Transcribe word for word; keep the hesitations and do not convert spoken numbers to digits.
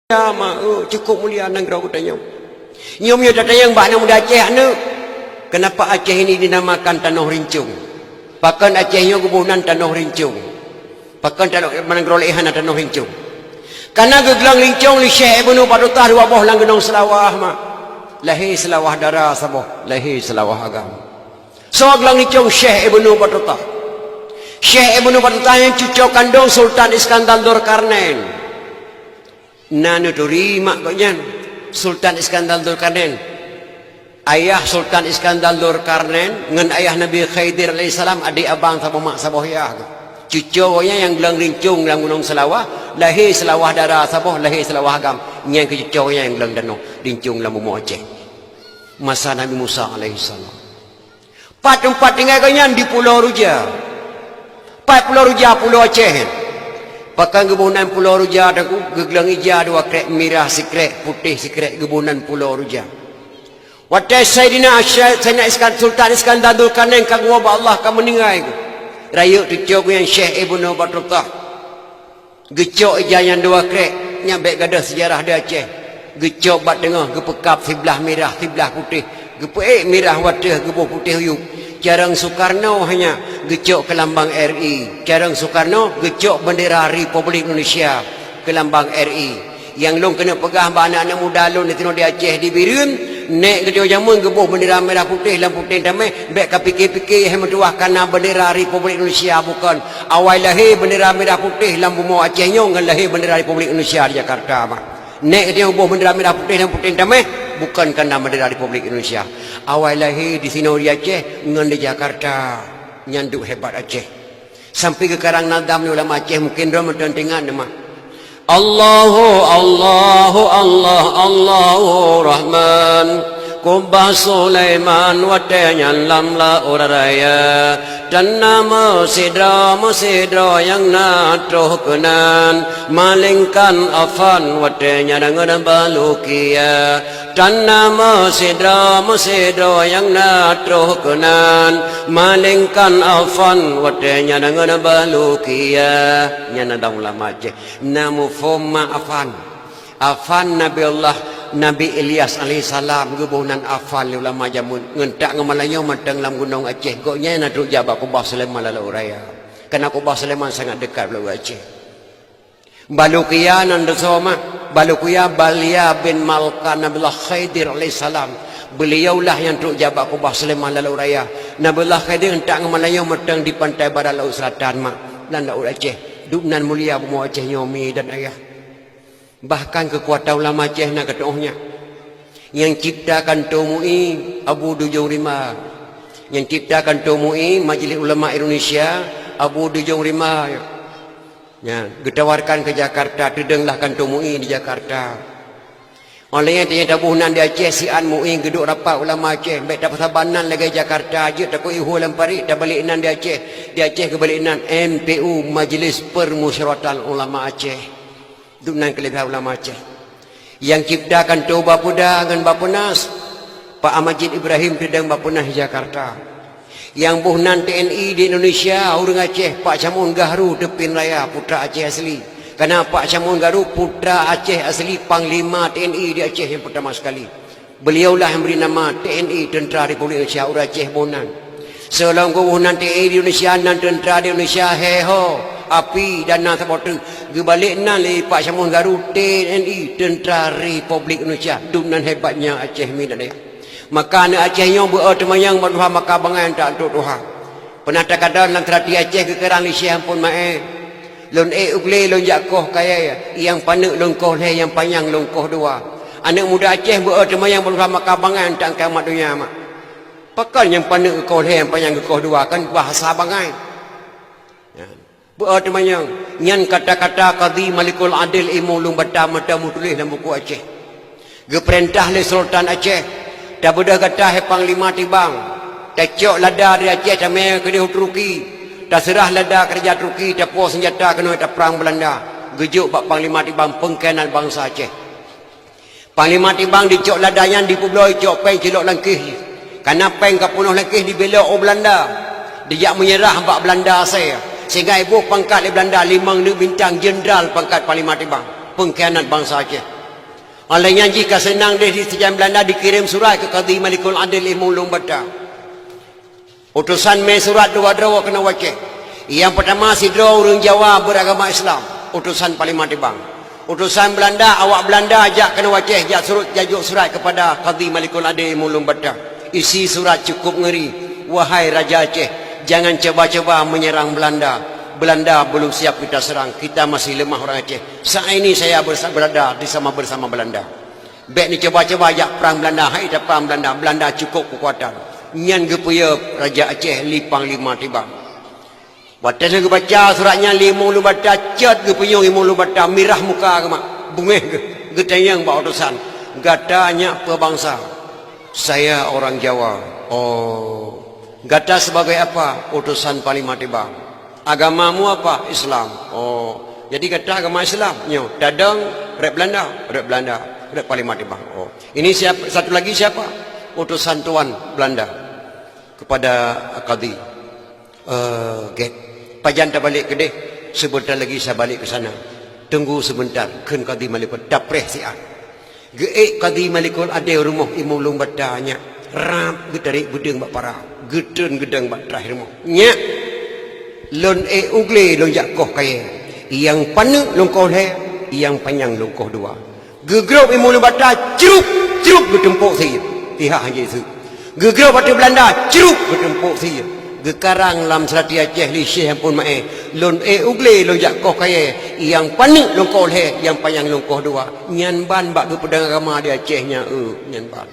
Mulia ma, eh, cukup mulia nanggroe geutanyoe. Nyoe meunyoe tatanyong bak aneuk muda Aceh, aneuk, kenapa Aceh ini dinamakan Tanoh Rincong? Pakon Aceh nyoe geuboh nan Tanoh Rincong? Pakon tanoh, nanggroe laén hana Tanoh Rincong? Karena geugleueng rincong lé Syekh Ibnu Batutah dua boh lam Gunong Seulawah, ma. Lahé Seulawah Dara saboh, lahé Seulawah Agam. Soe gleueng rincong? Syekh Ibnu Batutah. Syekh Ibnu Batutah nyan cucoe kandong Sultan Iskandar Zulkarnain. Na neuturi mak gobnyan, Sultan Iskandar Zulkarnain. Ayah Sultan Iskandar Zulkarnain ngon ayah Nabi Khidir alaihissalam, adék abang saboh mak saboh yah. Cucoe gobnyan nyang gleueng rincong lam Gunong Seulawah, lahé Seulawah Dara saboh, lahé Seulawah Agam. Nyan keuh cucoe gobnyan nyang gleueng tanoh rincong lam bumoe Aceh. Masa Nabi Musa alaihissalam. Pat teumpat tinggai gobnyan? Di Pulo Ruja. Pat Pulo Ruja? Pulo Aceh. Pakon geuboh nan Pulo Ruja, Teungku? Geugleueng ija dua krek, mirah sikrek, putéh sikrek, geuboh nan Pulo Ruja. Watée Saidina Asy-, Saidina Iskan-, Sultan Iskandar Zulkarnain ka geuwoe bak Allah, ka meuninggai geuh, rayeuk cucoe geuh nyan Syekh Ibnu Batutah. Geucok ija nyan dua krek, nyan bék gadôh seujarah di Aceh. Geucok bak teungoh, geupeukab siblah mirah, siblah putéh. Geupeuék mirah u ateueh, geuboh putéh u yup. Carông Soekarno hanya geucok keu lambang R I. Carông Soekarno geucok bendera Republik Indonesia keu lambang R I. Nyang lôn keuneuk peugah bak aneuk-aneuk muda lôn disinoe di Aceh, di Bireuen, nèk geutanyoe jameun geuboh bendera mirah putéh lam puténg tamèh, bék ka pike-pike hai meutuwah ka na bendera Republik Indonesia, bukon. Awai lahé bendera mirah putéh lam bumoe Aceh nyoe ngon lahé bendera Republik Indonesia di Jakarta, bah. Nèk geutanyoe boh bendera mirah putéh lam puténg tamèh, bukon ka na bendera Republik Indonesia. Awai lahé disinoe di Aceh ngon di Jakarta. Nyan duek hebat Aceh. Sampai geukarang nadam lé ulama Aceh, mungken droe mantong teuingat nama. Allahu, Allahu, Allah, Allahu Rahman. Kubah Sulaiman watée nyan lam laôt raya. Tan na meusidroe, meusidroe nyang na troh keunan, malingkan Afan watée nyan deungon Balukia. Tan na meusidroe, meusidroe nyang na troh keunan, malingkan Afan watée nyan deungon Balukia. Nyan na dong ulama Aceh. Na muphom ma Afan. Afan Nabi Allah, Nabi Ilyas alaihissalam geuboh nan Afan lé ulama jameun. Ngon tak ngon malam nyoe mantong lam gunong Aceh. Gobnyan na trok jak bak Kubah Sulaiman lam laôt raya. Karena Kubah Sulaiman sangat dekat bak laôt Aceh. Balukia nan deusoe mah, Balukia Balia bin Malkan Nabiullah Khidir alaihissalam. Beliaulah nyang trok jak bak Kubah Sulaiman lam laôt raya. Nabiullah Khidir ngon tak ngon malam nyoe mantong di pantai barat laôt selatan mah, lam laôt Aceh. Duek nan mulia bumoe Aceh nyoe mi dan ayah. Bahkan keukuatan ulama Aceh na geutu'oh nyan. Nyang cipta kantô MUI Abu Dujong Rima. Nyang cipta kantô MUI, Majelis Ulama Indonesia, Abu Dujong Rima. Nyan, geutawarkan keu Jakarta, teudonglah kantô MUI di Jakarta. Óh lheueh nyan tanyoe taboh nan di Aceh, siat MUI geuduek rapat ulama Aceh, bék tapeusaban nan lagée Jakarta, jeuet takue ihue lam parit, tabalek nan di Aceh. Di Aceh geubalek nan M P U, Majelis Permusyawaratan Ulama Aceh. Duek nan keuleubah ulama Aceh. Nyang cipta kantô Bapeda ngon Bapenas, Pak Majid Ibrahim teudong Bapenas Jakarta. Nyang boh nan T N I di Indonesia, ureuëng Aceh, Pak Syamon Gahru Teupin Raya, putra Aceh asli. Karena Pak Syamon Gahru putra Aceh asli, panglima T N I di Aceh nyang pertama sekali. Beliaulah nyang bri nama T N I, Tentara Republik Indonesia, ureuëng Aceh boh nan. Seulaweueng geuboh nan T N I di Indonesia, nan tentara di Indonesia, he ho, api dan na saboh teuk. Geubalek nan lé Pak Syamon Gahru, T N I, Tentara Republik Indonesia. Duek nan hebatnya Aceh mi dan ayah. Maka aneuk Aceh nyoe beu-e teumanyong bak tuha maka bangai, tak antuk tuha. Peunah takalon lam seurati Aceh geukarang lé Syekh Ampon Mae. Lôn ék u glé lôn jak koh kayée, nyang paneuk lôn koh lhée, nyang panyang lôn koh dua. Aneuk muda Aceh beu-e teumanyong bak tuha maka bangai, tak angkai mat donya mak. Pakon nyang paneuk geukoh lhée, nyang panyang geukoh dua, kan bahasa bangai. Nyan. Beu-e teumanyong, nyan kata-kata Kadhi Malikul Adil, ilmu lôn baca mata meutuléh lam buku Aceh. Geupeurintah lé Sultan Aceh, tabeudôh gata hai Panglima Tibang, tacok lada dari Aceh tamé keudéh u Turki, taseurah lada keu raja Turki, tapuwoe seunjata keunoe taprang Beulanda, geujok bak Panglima Tibang, peungkhianat bansa Aceh. Panglima Tibang dicok lada nyan dipeubloe cok péng cilok langkéh jih. Kana péng ka peunoh langkéh dibelok u Beulanda. Dijak meunyeurah bak Beulanda asai. Sehingga iboh pangkat lé Beulanda limong neuk bintang, jeundral pangkat Panglima Tibang. Peungkhianat bansa Aceh. Óh lheueh nyan jih ka seunang deh di sijan Beulanda dikirém surat keu Kadhi Malikul Adil Imum Lueng Bata. Utosan mé surat dua droe keunoe u Aceh. Nyang peutama sidroe ureuëng Jawa beuragama Islam, utosan Panglima Tibang. Utosan Beulanda, awak Beulanda jak keunoe u Aceh, jak surot, jak jok surat keupada Kadhi Malikul Adil Imum Lueng Bata. Isi surat cukup ngeri, "Wahai Raja Aceh, jangan coba-coba menyerang Belanda. Belanda belum siap kita serang, kita masih lemah orang Aceh. Saat ini saya bersa-, berada di sama bersama Belanda. Bék neucoba-coba jak prang Belanda, hai taprang Belanda, Belanda cukup keukuatan." Nyan geupeuyue Raja Aceh lé Panglima Tibang. Watée lheueh geubaca surat nyan lé Imum Lueng Bata, cot geupeunyong Imum Lueng Bata, mirah muka geuh mak, beungéh geuh, geutanyong bak utosan, "Gata nyak peue bansa?" "Saya orang Jawa." "Oh." "Gata sebagai apa?" "Utosan Panglima Tibang." "Agamamu apa?" "Islam." "Oh. Jadi gata agama Islam?" "Nyoe, tadong rot Beulanda?" "Rot Beulanda, rot Panglima Tibang." "Oh. Ini siapa, satu lagi siapa?" "Utosan tuan Beulanda." Kepada Kadhi. "Eh, gét. Pajan tabalek keudeh, sebentar lagi saya balik ke sana. Tunggu sebentar," kheun Kadhi Malikul, tapreh siat. Geuék Kadhi Malikul Adil rumoh Imum Lueng Bata nyak, rab geutarek beudeueng bak para, geutreun geudong bak traih rumoh. "Nyak, lôn ék u glé lôn jak koh kayée, nyang paneuk lôn koh lhée, nyang panyang lôn koh dua." Geugrob Imum Lueng Bata, crup, crup, geuteumpok sie. Pihak hana jiseuet. Geugrob ateueh Beulanda, crup, geuteumpok sie. Geukarang lam seulati Aceh lé Syekh Ampon Maé, "Lôn ék u glé lôn jak koh kayée, nyang paneuk lôn koh lhée, nyang panyang lôn koh dua." Nyan ban bak geupeudong agama di Aceh nyan, eu, nyan ban.